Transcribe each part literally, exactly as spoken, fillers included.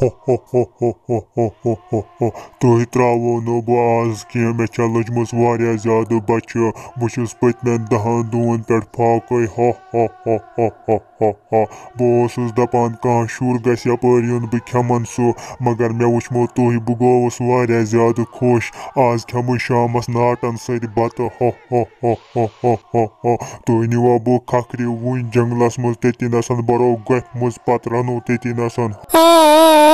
ہو ہو ہو ہو ہو ہو ہو ہو ہو۔ تُہۍ ترٛاوو نہٕ بہٕ آز کینٛہہ، مےٚ چھےٚ لٔجمٕژ واریاہ زیادٕ بۄچھِ۔ بہٕ چھُس پٔتمٮ۪ن دَہَن دۄہَن پٮ۪ٹھ فاقَے۔ ہو ہو ہو ہو ہو ہو ہو۔ بہٕ اوسُس دَپان کانٛہہ شُر گژھِ یَپٲرۍ یُن، بہٕ کھٮ۪مَن سُہ، مگر مےٚ وٕچھمو تُہۍ، بہٕ گوٚوُس واریاہ زیادٕ خۄش۔ آز کھٮ۪مہٕ شامَس ناٹَن سۭتۍ بَتہٕ۔ ہو ہو ہو ہو ہو ہو ہو۔ تُہۍ نِوا بہٕ کھکھرِ وُنۍ جنگلس منٛز، تٔتی نسن برو گۄپھِ منٛز، پتہٕ رنو تٔتی نسن۔ اے،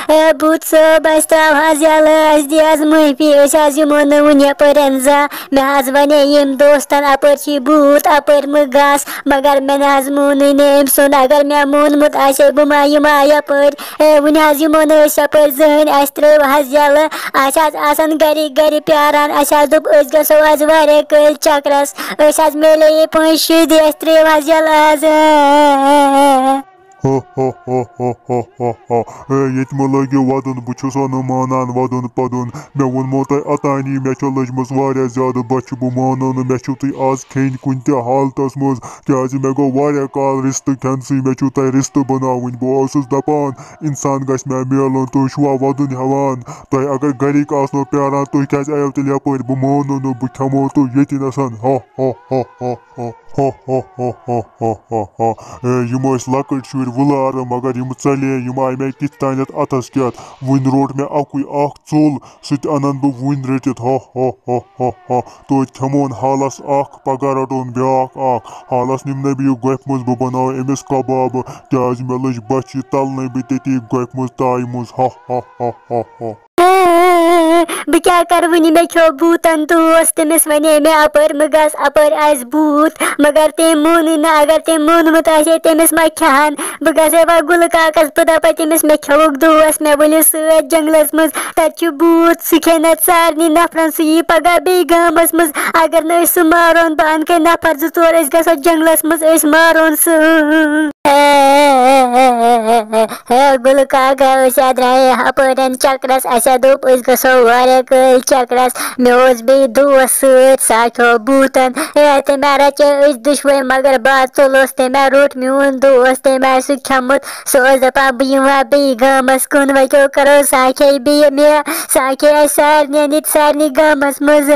اے، بوٗت صٲب، اَسہِ ترٛاو حظ یَلہٕ، اَسہِ دِ حظ معٲفی، أسۍ حظ یِمو نہٕ وُنہِ یَپٲرۍ زانٛہہ۔ مےٚ حظ وَنے ییٚمۍ دوستن، اَپٲرۍ چھِ بوٗت، اَپٲرۍ مہٕ گژھ، مگر مےٚ نہٕ حظ مونُے نہٕ أمۍ سُنٛد۔ اگر مےٚ مونمُت آسہِ ہے، بہٕ ما یِمہٕ ہا یَپٲرۍ۔ اے، وُنہِ حظ یِمو نہٕ أسۍ یَپٲرۍ زٕہٕنۍ، اَسہِ ترٛٲو حظ یَلہٕ۔ اَسہِ حظ آسَن گَرِکۍ گَرِ پیٛاران، اَسہِ حظ دوٚپ أسۍ گژھو آز واریاہ کٲلۍ چَکرَس، أسۍ حظ میلے یہِ پانٛژِ شیٚیہِ دۄہہِ، اَسہِ ترٛٲیِو حظ یَلہٕ آز۔ ہو ہو ہو ہو ہو ہو ہو۔ اے، ییٚتہِ مہٕ لٲگِو وَدُن، بہٕ چھُسو نہٕ مانان وَدُن پَدُن۔ مےٚ ووٚنمو تۄہہِ اوٚتانی، مےٚ چھےٚ لٔجمٕژ واریاہ زیادٕ بۄچھِ، بہٕ مانو نہٕ، مےٚ چھِو تُہۍ آز کھیٚنۍ کُنہِ تہِ حالتَس منٛز، کیٛازِ مےٚ گوٚو واریاہ کال رِستہٕ کھٮ۪نسٕے، مےٚ چھُو تۄہہِ رِستہٕ بَناوٕنۍ۔ بہٕ اوسُس دَپان، اِنسان گژھِ مےٚ میلُن، تُہۍ چھِوا وَدُن ہٮ۪وان؟ تۄہہِ اگر گَرِکۍ آسنو پیٛاران، تُہۍ کیٛازِ آیو تیٚلہِ یَپٲرۍ؟ بہٕ مانو نہٕ، بہٕ کھٮ۪مو تُہۍ ییٚتہِ نَسَن۔ ہا، ہا، ہا، ہا۔ ہا، ہا، ہا۔ اے، یِم ٲسۍ لۄکٕٹۍ شُرۍ وُلارٕ، مگر یِم ژَلے، یِم آیہِ مےٚ کِتھ تانٮ۪تھ اَتھَس کٮ۪تھ۔ وٕنۍ روٚٹ مےٚ اَکُے اَکھ ژوٚل، سُہ تہِ اَنَن بہٕ وٕنۍ رٔٹِتھ۔ ہا، ہا، ہا، ہا، ہا۔ توتہِ کھٮ۪مون حالَس اَکھ، پَگاہ رَٹون بیٛاکھ اَکھ۔ حالَس نِمہٕ نہٕ بہٕ یہِ گۄپھِ منٛز، بہٕ بَناوٕ أمِس کَبابہٕ، کیٛازِ مےٚ لٔج بۄچھِ، یہِ تَلنَے بہٕ تٔتی گۄپھِ منٛز تایہِ منٛز۔ ہا، ہا، ہا، ہا، ہا۔ بہٕ کیٛاہ کَرٕ وٕنہِ، مےٚ کھیوٚو بوٗتَن دوس، تٔمِس وَنے مےٚ اَپٲرۍ مہٕ گژھ، اَپٲرۍ آسہِ بوٗت، مگر تٔمۍ مونُے نہٕ۔ اگر تٔمۍ مونمُت آسہِ ہے، تٔمِس ما کھٮ۪ہَن؟ بہٕ گژھٕ ہے وۄنۍ گُلہٕ کاکَس، بہٕ دَپَے تٔمِس، مےٚ کھیوٚوُکھ دوس، مےٚ ؤلِو سۭتۍ جنٛگلَس منٛز، تَتہِ چھُ بوٗت، سُہ کھیٚیہِ نَتہٕ سارنٕے نفرَن، سُہ یی پَگاہ بیٚیہِ گامَس منٛز۔ اگر نہٕ أسۍ سُہ مارون، بہٕ اَنہٕ کَے نفر زٕ ژور، أسۍ گژھو جنٛگلَس منٛز، أسۍ مارون سُہ۔ ہے گُلہٕ کاکا، أسۍ ہا درٛایے ہُپٲرٮ۪ن چکرس، اَسہِ ہا دوٚپ أسۍ گژھو واریاہ کٲلۍ چکرس۔ مےٚ اوس بیٚیہِ دوس سۭتۍ، سُہ ہا کھیوٚو بوٗتن۔ ہے، تٔمۍ ہا رچے أسۍ دُشوے، مگر بہٕ ہا ژوٚلُس، تٔمۍ ہا روٚٹ میون دوس، تٔمۍ ہا سُہ کھٮ۪مُت۔ سُہ اوس دَپان، بہٕ یِمہٕ ہا بیٚیہِ گامس کُن، وۄنۍ کیٛاہ کرو، سُہ ہا کھیٚیہِ بیٚیہِ مےٚ، سُہ ہا کھیٚیہِ اَسہِ سارنٕے، ییٚتہِ سارنٕے گامس منٛز۔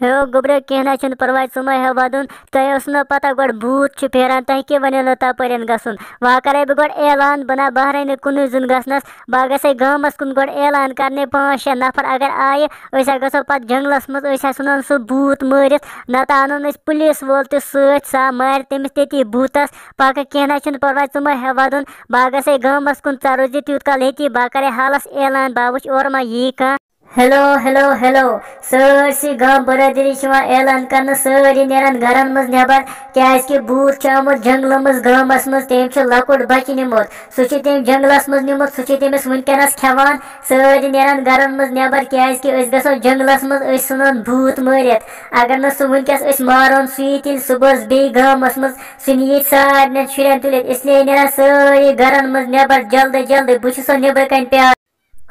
ہے گوٚبرا، کینٛہہ نہ چھُنہٕ پرواے، ژٕ مہ ہےٚ وَدُن۔ تۄہہِ اوسوٕ نہ پتہ گۄڈٕ بھوٗت چھُ پھیران، تۄہہِ کیٛاہ وَنیو نہٕ تَپٲرٮ۪ن گژھُن؟ وۄنۍ کَرَے بہٕ گۄڈٕ اعلان، بہٕ نہ بہرٲے نہٕ کُنُے زوٚن گژھنَس، بہٕ ہا گژھَے گامَس کُن گۄڈٕ اعلان کَرنہِ، پانٛژھ شےٚ نفر اگر آیہِ، أسۍ ہا گژھو پَتہٕ جنٛگلَس منٛز، أسۍ ہا ژھٕنون سُہ بھوٗت مٲرِتھ، نَتہٕ اَنُن أسۍ پُلیٖس وول تہِ سۭتۍ، سُہ ہا مارِ تٔمِس تٔتی بھوٗتَس۔ پَکھ، کینٛہہ نہ چھُنہٕ پرواے، ژٕ مہ ہےٚ وَدُن، بہٕ ہا گژھَے گامَس کُن، ژٕ روزِ تیوٗت کال ییٚتی، بہٕ ہا کَرَے حالَس اعلان، بہٕ ہا وٕچھِ اورٕ ما یی کانٛہہ۔ Hello, hello, hello. سٲرسٕے گام برادری چھِ یِوان اعلان کرنہٕ، سٲری نیرن گرن منٛز نٮ۪بر، کیازِ کہِ بھوٗت چھُ آمُت جنگلہٕ منٛز گامس منٛز، تٔمۍ چھُ لۄکُٹ بچہٕ نیوٗمُت، سُہ چھُ تٔمۍ جنگلس منٛز نیوٗمُت، سُہ چھُ تٔمِس وٕنکیٚنس کھٮ۪وان۔ سٲری نیرن گرن منٛز نٮ۪بر، کیازِ کہِ أسۍ گژھو جنگلس منٛز، أسۍ ژھٕنون بھوٗت مٲرِتھ۔ اگر نہٕ سُہ وٕنکیٚس أسۍ مارون، سُہ یی تیٚلہِ صُبحس بیٚیہِ گامس منٛز، سُہ نِیہِ سارنٮ۪ن شُرٮ۪ن تُلِتھ، اس لیے نیرن سٲری گرن منٛز نٮ۪بر جلدی جلدی، بہٕ چھُسو نٮ۪برٕ کنہِ پیاران۔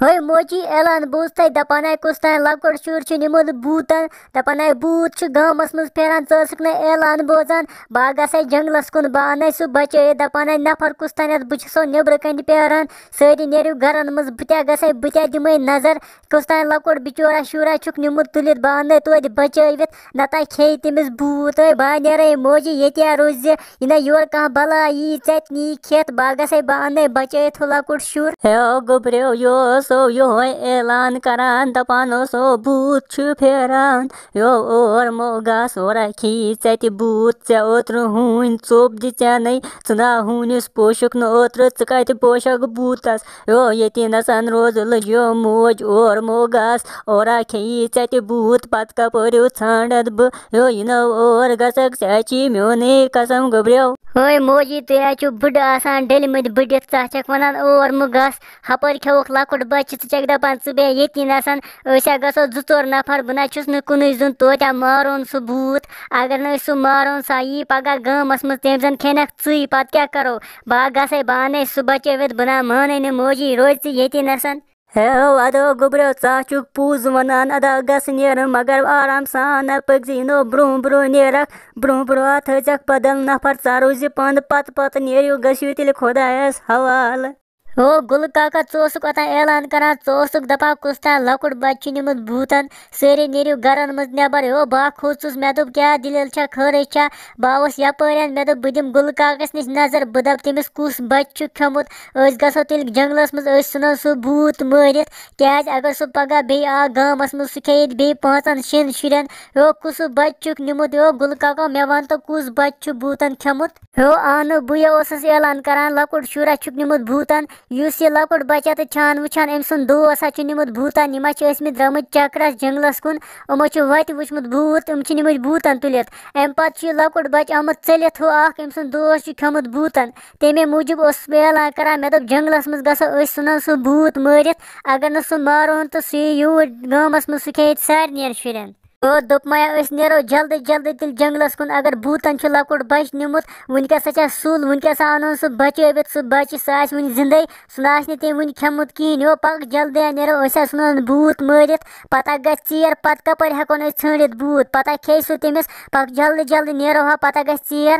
ہے موجی، اعلان بوٗز تۄہہِ؟ دَپان آے کُس تام لۄکُٹ شُر چھُ نیوٗمُت بوٗتَن، دَپان آے بوٗت چھُ گامَس منٛز پھیران، ژٕ ٲسٕکھ نہٕ اعلان بوزان؟ بہٕ ہا گژھٕ ہا جنٛگلَس کُن، بہٕ اَنَے سُہ بَچٲیِتھ، دَپان آے نفر کُس تانٮ۪تھ، بہٕ چھُسو نیٚبرٕ کَنہِ پھیران، سٲری نیرِو گَرَن منٛز، بہٕ تہِ ہا گژھٕ ہا، بہٕ تہِ ہا دِمَے نظر، کُس تام لۄکُٹ بِچورا شُرا چھُکھ نیوٗمُت تُلِتھ، بہٕ اَنَے توتہِ بَچٲوِتھ، نَتہٕ ہا کھیٚیہِ تٔمِس بوٗت۔ ہے بہٕ ہا نیرَے موجی، ییٚتی ہا روزِ، یہِ نہ یورٕ کانٛہہ بَلا یی، ژےٚ تہِ نی کھٮ۪تھ، بہٕ ہا گژھَے، بہٕ اَنَے بَچٲیِتھ ہُہ لۄکُٹ شُر۔ ہے گوٚبریو، یہِ اوسو یِہوٚے اعلان کران، دَپان اوسو بھوٗت چھُ پھیران۔ یو اور مو گژھ، اورا کھیٚیہِ ژےٚ تہِ بھوٗت، ژےٚ اوترٕ ہوٗنۍ ژوٚپ دِژے نَے، ژٕ نا ہوٗنِس پوشُکھ نہٕ اوترٕ، ژٕ کَتہِ پوشَکھ بھوٗتَس؟ یو ییٚتی نَسَن روزٕ لٔج یو موج، اور مو گژھ، اورا کھیٚیہِ ژےٚ تہِ بھوٗت، پَتہٕ کَپٲرِو ژھانٛڈَتھ بہٕ؟ یو یہِ نو اور گژھکھ، ژےٚ چی میونٕے قسم گوٚبریو۔ ہے موجی، تُہۍ حظ چھِو بٕڈٕ آسان ڈٔلمٕتۍ بٕڈِتھ، ژٕ حظ چھَکھ وَنان اور مہٕ گژھ، ہَپٲرۍ کھیوٚوُکھ لۄکُٹ بَچہٕ، ژٕ چھَکھ دَپان ژٕ بیٚہہ ییٚتی نَسَن، أسۍ ہا گژھو زٕ ژور نفر، بہٕ نہ چھُس نہٕ کُنُے زوٚن، توتہِ ہا مارون سُہ بھوٗت، اگر نہٕ أسۍ سُہ مارون، سُہ ہا یی پَگاہ گامَس منٛز، تٔمۍ زَن کھیٚنَکھ ژٕے، پَتہٕ کیٛاہ کَرو؟ بہٕ ہا گژھَے، بہٕ اَنَے سُہ بَچٲوِتھ، بہٕ نہ مانَے نہٕ موجی، روزِ ژٕ ییٚتی نَسَن۔ ہے او ادو گوٚبریو، ژٕ ہا چھُکھ پوٚز وَنان، ادا گژھ نیرُن، مگر آرام سان نہ پٔکۍ زِ، یہِ نو برونٛہہ برونٛہہ نیرَکھ، برونٛہہ برونٛہہ ہا تھٲیزٮ۪کھ بدل نفر، ژٕ ہا روٗزِ پانہٕ پَتہٕ پَتہٕ، نیرِو گٔژھِو تیٚلہِ خۄدایَس حوالہٕ۔ او گُلہٕ کاکا، ژٕ اوسُکھ اوٚتام اعلان کران، ژٕ اوسُکھ دپان کُس تام لۄکُٹ بچہٕ چھُ نیوٗمُت بھوٗتن، سٲری نیٖرِو گرن منٛز نٮ۪بر۔ او بہٕ ہا کھوٗژُس، مےٚ دوٚپ کیٛاہ دٔلیٖل چھا، خٲرٕے چھا؟ بہٕ آوُس یپٲرٮ۪ن، مےٚ دوٚپ بہٕ دِمہٕ گُلہٕ کاکس نِش نظر، بہٕ دپہٕ تٔمِس کُس بچہٕ چھُ کھیوٚمُت۔ أسۍ گژھو تیٚلہِ جنگلس منٛز، أسۍ ژھٕنو سُہ بھوٗت مٲرِتھ، کیٛازِ اگر سُہ پگاہ بیٚیہِ آو گامس منٛز، سُہ کھیٚیہِ بیٚیہِ پانٛژن شٮ۪ن شُرٮ۪ن۔ او کُس بچہٕ چھُکھ نیوٗمُت؟ او گُلہٕ کاکا، مےٚ وَن تہٕ کُس بچہٕ چھُ بھوٗتن کھیوٚمُت؟ ہیو آ نہٕ، بٕے اوسُس اعلان کران، لۄکُٹ شُرا چھُکھ نیوٗمُت بھوٗتن۔ یُس یہِ لۄکُٹ بچہ تہٕ چھان وٕچھان، أمۍ سُنٛد دوس ہا چھُ نیوٗمُت بھوٗتن۔ یِم ہا چھِ ٲسمٕتۍ درٛامٕتۍ چکرس جنگلس کُن، یِمو چھُ وتہِ وٕچھمُت بھوٗت، یِم چھِ نِمٕتۍ بھوٗتن تُلِتھ۔ اَمہِ پتہٕ چھُ یہِ لۄکُٹ بچہٕ آمُت ژٔلِتھ ہُہ اکھ، أمۍ سُنٛد دوس چھُ کھیوٚمُت بھوٗتن۔ تَمے موٗجوٗب اوسُس بہٕ اعلان کران، مےٚ دوٚپ جنگلس منٛز گژھو أسۍ، ژھٕنو سُہ بھوٗت مٲرِتھ، اگر نہٕ سُہ مارون تہٕ سُہ یی یوٗرۍ گامس منٛز، سُہ کھیٚیہِ ییٚتہِ سارنٕے شُرٮ۪ن۔ او دوٚپمَے، أسۍ نیرو جلدی جلدی تیٚلہِ جنگلس کُن، اگر بھوٗتن چھُ لۄکُٹ بچہٕ نیوٗمُت، وٕنکیٚس ہا چھا سُل، وٕنکیٚس ہا اَنون سُہ بچٲوِتھ، سُہ بچہٕ، سُہ آسہِ وٕنہِ زِندَے، سُہ نہ آسہِ نہٕ تٔمۍ وٕنہِ کھیوٚمُت کِہیٖنۍ۔ او پَکھ جلدی ہا نیرو، أسۍ ہا ژھٕنون بھوٗت مٲرِتھ، پَتہٕ گژھِ ژیر، پَتہٕ کَپٲرۍ ہٮ۪کون أسۍ ژھٲنٛڈِتھ بھوٗت، پَتہٕ کھیٚیہِ سُہ تٔمِس، پَکھ جلدی جلدی نیرو ہا، پَتہٕ گژھِ ژیر۔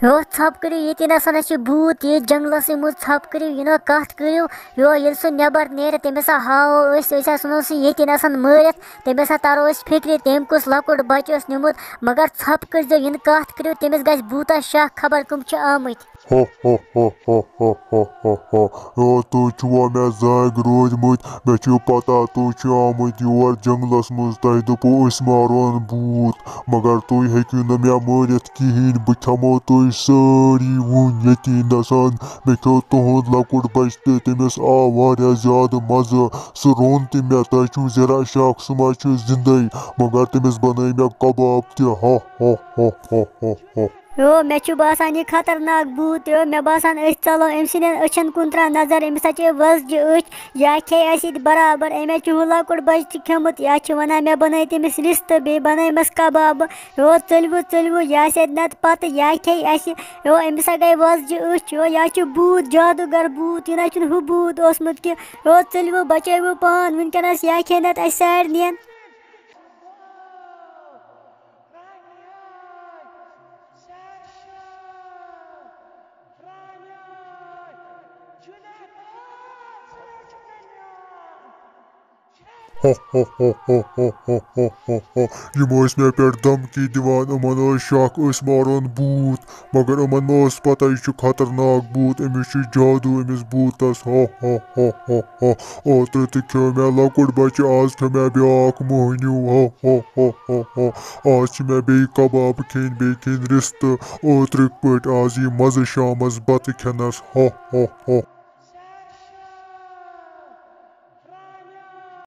ہیو، ژھۄپہٕ کٔرِو، ییٚتہِ نَسَن چھِ بھوٗت، ییٚتہِ جنٛگلَسٕے منٛز ژھۄپہٕ کٔرِو، یہِ نہ کَتھ کٔرِو۔ یو، ییٚلہِ سُہ نٮ۪بَر نیرِ، تٔمِس ہا ہاوو أسۍ، أسۍ ہا ژھٕنو سُہ ییٚتہِ نَسَن مٲرِتھ، تٔمِس ہا تَرو أسۍ فِکرِ، تٔمۍ کُس لۄکُٹ بَچہٕ اوس نیوٗمُت۔ مگر ژھۄپہٕ کٔرۍزیو، یہِ نہٕ کَتھ کٔرِو، تٔمِس گژھِ بھوٗتَس شَک، خبر کٕم چھِ آمٕتۍ۔ ہو، ہو، ہو، ہو، ہو، ہو، ہو، ہو۔ او، تُہۍ چھِوا مےٚ زانٛگہِ روٗدۍمٕتۍ؟ مےٚ چھِ پتہ تُہۍ چھِو آمٕتۍ یور جنٛگلَس منٛز، تۄہہِ دوٚپوُ أسۍ مارون بھوٗت، مگر تُہۍ ہیٚکِو نہٕ مےٚ مٲرِتھ کِہیٖنۍ، بہٕ کھٮ۪مو تُہۍ سٲری وُنۍ ییٚتی نَسَن۔ مےٚ کھیوٚو تُہُنٛد لۄکُٹ بَچہٕ تہِ، تٔمِس آو واریاہ زیادٕ مَزٕ، سُہ روٚن تہِ مےٚ، تۄہہِ چھُو ذرا شک سُہ ما چھُ زِندَے، مگر تٔمِس بَنٲے مےٚ کباب تہِ۔ ہو، ہو، ہو، ہو، ہو، ہو۔ یو، مےٚ چھُ باسان یہِ خطرناک بھوٗت۔ یو، مےٚ باسان أسۍ ژَلو أمۍ سٕنٛدٮ۪ن أچھَن کُن ترٛاو نظر، أمِس ہا چھِ وۄزجہِ أچھ، یا کھیٚیہِ اَسہِ ییٚتہِ برابر۔ أمۍ ہا چھُ ہُہ لۄکُٹ بَچہٕ تہِ کھیوٚمُت، یا چھِ وَنان مےٚ بَنٲے تٔمِس رِستہٕ، بیٚیہِ بَنٲیمَس کَبابہٕ۔ یو، ژٔلوٕ، ژٔلوٕ، یہِ آسہِ اَتہِ نَتہٕ پَتہٕ، یا کھیٚیہِ اَسہِ۔ یو، أمِس ہا گٔے وۄزجہِ أچھ۔ یو، یا چھُ بھوٗت، جادوٗگر بھوٗت، یہِ نہ چھُنہٕ ہُہ بھوٗت اوسمُت کینٛہہ۔ یو، ژٔلوٕ، بَچٲیوٕ پان وٕنکٮ۪نَس، یا کھیٚیہِ نَتہٕ اَسہِ سارنِیَن۔ ہو، ہو، ہو، ہو۔ یِم ٲسۍ مےٚ پٮ۪ٹھ دھمکی دِوان، یِمَن ٲس شک أسۍ مارون بھوٗت، مگر یِمَن ما ٲس پتہ یہِ چھُ خطرناک بھوٗت، أمِس چھُ جادوٗ أمِس بھوٗتَس۔ ہو، ہو، ہو، ہو، ہو۔ اوترٕ تہِ کھیوٚو مےٚ لۄکُٹ بَچہٕ، آز کھیوٚو مےٚ بیٛاکھ مٔہنیوٗ۔ ہو، ہو، ہو، ہو، ہو۔ آز چھِ مےٚ بیٚیہِ کباب کھیٚنۍ، بیٚیہِ کھیٚنۍ رِستہٕ۔ اوترٕکۍ پٲٹھۍ آز یی مَزٕ شامَس بَتہٕ کھٮ۪نَس۔ ہو، ہو، ہو۔